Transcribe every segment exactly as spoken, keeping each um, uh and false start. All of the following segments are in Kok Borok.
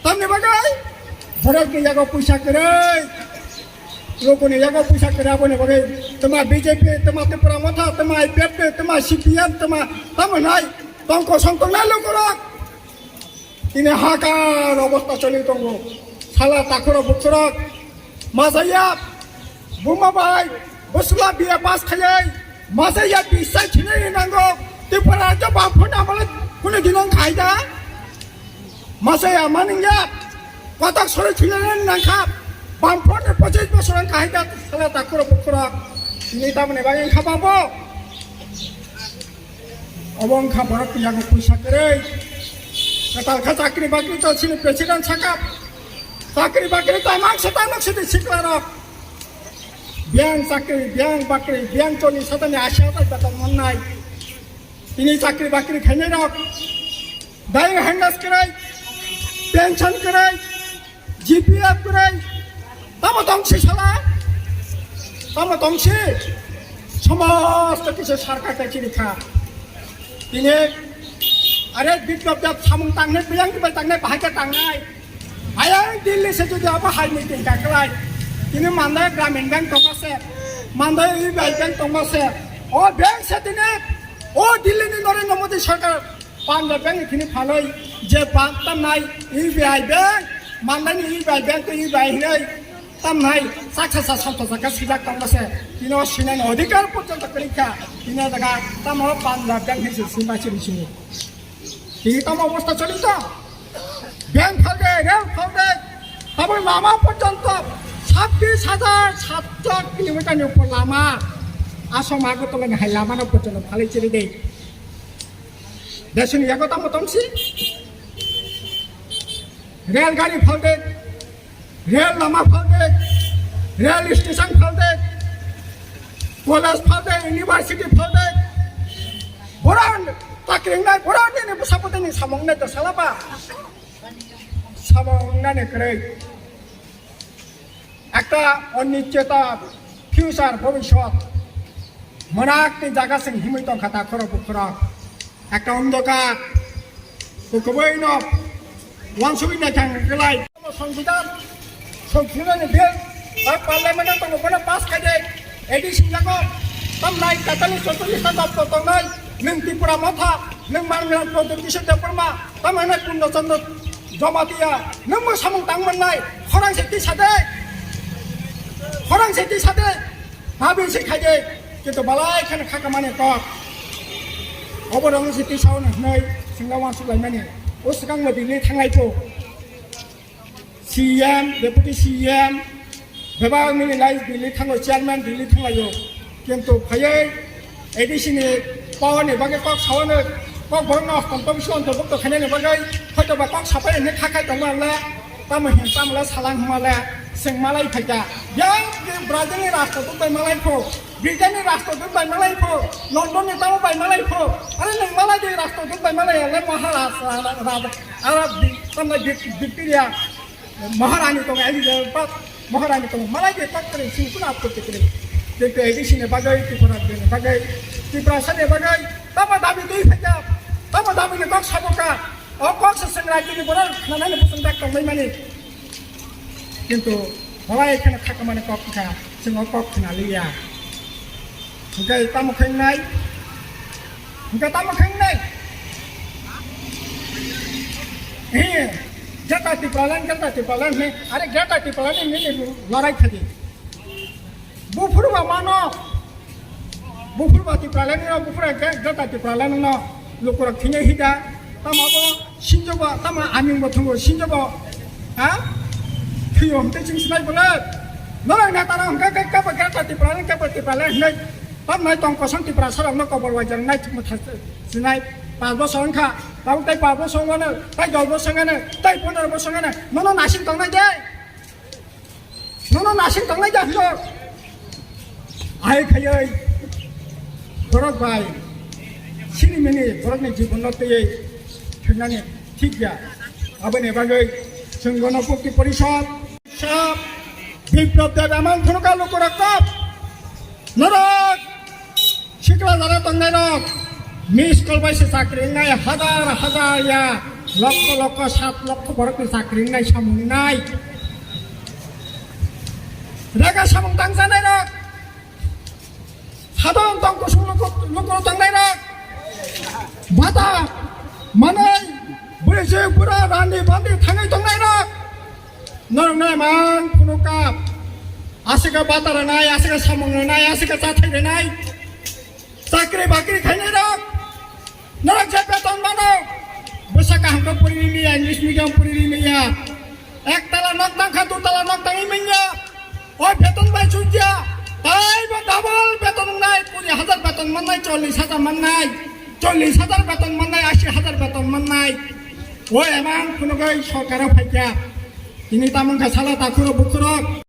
Tamni bagwi borokni yago puisa kwrwi, lukuni yago puisa kwrwi, aboni bagwi tama B J P, tama Tipra Motha, tama I P F T, tama C P M, tama tamo nai tongko songkok nai lukurok. Tini hakar obostha choli tongo. Sala takhurok buksurok. Masaya, buma bai, bwsla B A pass khayai, masaya bisai chinai nango, Tripura rajyo bamphon amale kunu dinong khaida. Masaya maningya, kotak sore chinai nangkha, bamphon ni pochis bosor ang khaida, sala takhurok buksurok. Tini tamni bagwi khababo. Obo wngkha borok yago puisa kwrwi. Kwtal kha chakri bakri to sini president saka. Chakri bakri to amang se tamok sidi sikla rok. Biang chakri, biang bakri, biang choli satani ashi hajar beton monnai. Tini chakri bakri khainai rok. Dai handas kwrwi. Pension kwrwi. G P F kwrwi, tamo tongsi sala? Tamo tongsi? Somosto kisa sarkar tai chini kha. Tini, are, Biplop Deb samung tangnai, biyang bai tangnai, bahai khe tangnai. Ayang Delhi se jodi abo hai meeting kaklai. Tini mandai Gramin Bank tongma se, mandai U B I Bank tongma se. O bank se tini, o Delhi ni Narendra Modi sarkar Punjab Bank ni thini phalwi je bank tamnai U B I Bank, mandani U B I Bank tei U B I hinwi tamnai saksa sa salto jaka sijak tongma se, tino sinani odhikar porjonto kwrwi kha, tino jaga tamo Punjab Bank ni se simba siri sini. Tini tamo obostha choli to? Bank phalde, rel phalde, tamo lama porjonto sabbish hajar satso kilometer ni upor lama, Asom Agartala ni hai lama no porjonto phalwi chiri de. Desoni yago tamo tongsi? Rel gari phalde, rel lama phalde, rel station phalde, college phalde, university phalde. Boran takringnai, boran nini bwsapoteni samung nai to salaba. Samung nani kwrwi. Ekta onicheta future bhobishyot mwnakni jaga sing himwi tongkha takhorok bukhorok. Ekta ondokar. Kukubuino wansugwi naithang kwlai. Songbidan, songbidanni bill, ba parliament-o tongo, bono pass khaide, A D C jago, tamnai tatalis chottolis ta doptor tongnai, nwng Tipra Motha, nwng Mangrang Pradyot Kishore Debbarma, tamnai Purno Chandra Jamatia, nwngbo samung tang mannai, khorang se tisa de, khorang se tisa de, nabi se khai de, kintu balai kheno khakamani kok. Obo rong se tisa hwnwi, singla wansuk laimani, o swkangbo Delhi thanglai pho. C M, Deputy C M, bebak nini lai Delhi thango, chairman Delhi thanglaio. Kintu phaiwi A D C ni power ni bagwi kok saono, kok borok no aston tok si onto bok to khainani bagwi, hoito ba kok sapai hinwi kha khai tongo le, tamo hin tamo le salang hwnma le, seng malai phaikha. Yang Brazil ni rastro bai malai pho, Britain ni rastro bai malai pho, London ni tamo bai malai pho. Are nang malai de rastro bai malai le Maharaj, Ra-, Ra-, Ra-, Arab di, tamo di, Victoria. Maharani tongo, Elizabeth Maharani tongo, malai de tak kre, sing kuna apko te kre. Kintu A D C ni bagwi, Tripura ni bagwi, Tiprasa ni bagwi, tamo dabi twi phaikha, tamo dabi ni kok saboka, o kok se sing rajyo ni borok khnanani busung dak tongmai mani. Kintu malai kheno khakamani kok kha, sing o kok khna liya. Hwnkhe tamo khengnai? Hwnkhe tamo khengnai? He, Greater Tipraland, Greater Tipraland hwnwi, are Greater Tipraland ni nini lorai khadi. Buphuru ba mano, buphuru ba Tipraland no, buphuru Greater Tipraland no, lukurok thwinai hida, tamo abo sinjobo, tamo aming bo thungo sinjobo, ha? Thwiyo hwnkhe chwng sinai bole, norok neta rok hwnkhe khe kebo Greater Tipraland, kebo Tipraland hwnwi, Tamnai tong kosong Tiprasa rokno kobor waijak nai thwkma tha sinai. Panch bosor wngkha, tabuk tai panch bosor wngmano, tai dos bosor wngmano, tai pondro bosor wngmano, nono nasing tongnai de. Nono nasing tongnai de hwno. Ai khaioi borok bai sini mini borokni jibono twiwi thwngnani thik ya. Aboni bagwi chwng Ganapukti Porishad Sab, Biplop Deb emang phunukha lukurok kap. Norok sikla jara tongnairok miss call bai se chakri wngnai hazar hazar ya. Lokho lokho, sat lokho borokni chakri wngnai, samung wngnai. Rega samung tangjanai rok, sadon tong kusung luku, luku tangnai rok, bata manai, bwrwi se bura rani bandi thangwi tongnai rok. Norok nai man phunukha, aswkhe bata rwnai, aswkhe samung rwnai, aswkhe chathai rwnai. Chakri bakri khainai rok, norok je beton mano, bwsa kaham khe puri ri manya, English medium puri ri manya, ek tala nok tang kha, du tala nok tangwi manya, o beton bai chukya, taibo double beton wngnai, kuri hajar beton mannai, chollish hajar mannai, chollish hajar beton mannai, ashi hajar beton mannai, o emang phunugwi sorkaro phaikha, tini tamung kha sala takhurok bukhurok.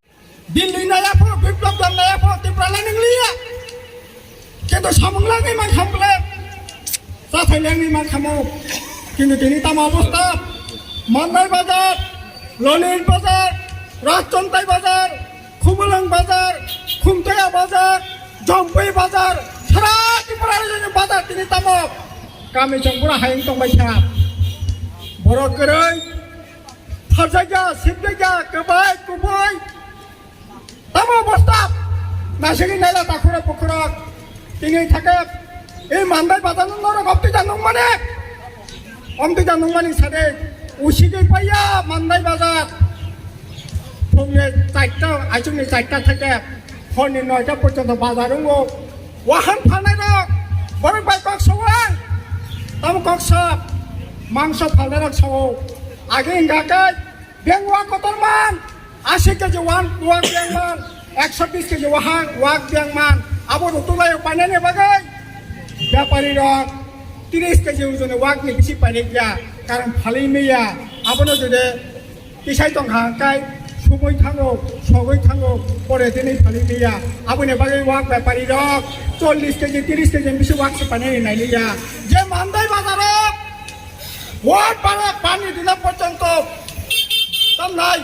Delhi naya pho, Biplab Deb naya pho, Tripura le nang liya. Kintu samung langwi man kham ble. Chathai langwi man khamo. Kintu tini tamo obostha. Mandai bazar, Loni bazar, Rajchontai bazar, Khumulwng bazar, Khumtoya bazar, Jompui bazar, sara Tripura rajyoni bazar tini tamo. Kami chongpura hayung tongbai kha. Borok kwrwi, tharjakya, sibjakya, kwbai, kubui. Tamo obostha, naisingwi naila takhurok bukhurok. Tini thake, ei Mandai bazar no norok omtwi da nungmani. Omtwi da nungmani sade, usigwi paiya Mandai bazar. Phungni charta, aichukni charta thake, horni noita porjonto bazar wngo. Wahan phalnai rok, borok bai kok sowang. Tamo kok sok, mangso phalnai rok sao. Age wngkha khe, beng wak kotor man. Ashi keji wak, wak beng man, ekso bis keji wahang, wak beng man, abo rutulai painani bagwi bepari rok tris keji ujoni wak ni bisi painai ya, karon phalwi manya, abono jodi tisai tong kha kai sumui thango, sogwi thango, pore tini phalwi manya, aboni bagwi wak bepari rok chollish keji, tris keji bisi wak se painani nai ya, je Mandai bazar o wak bara pani dina porjonto tamnai.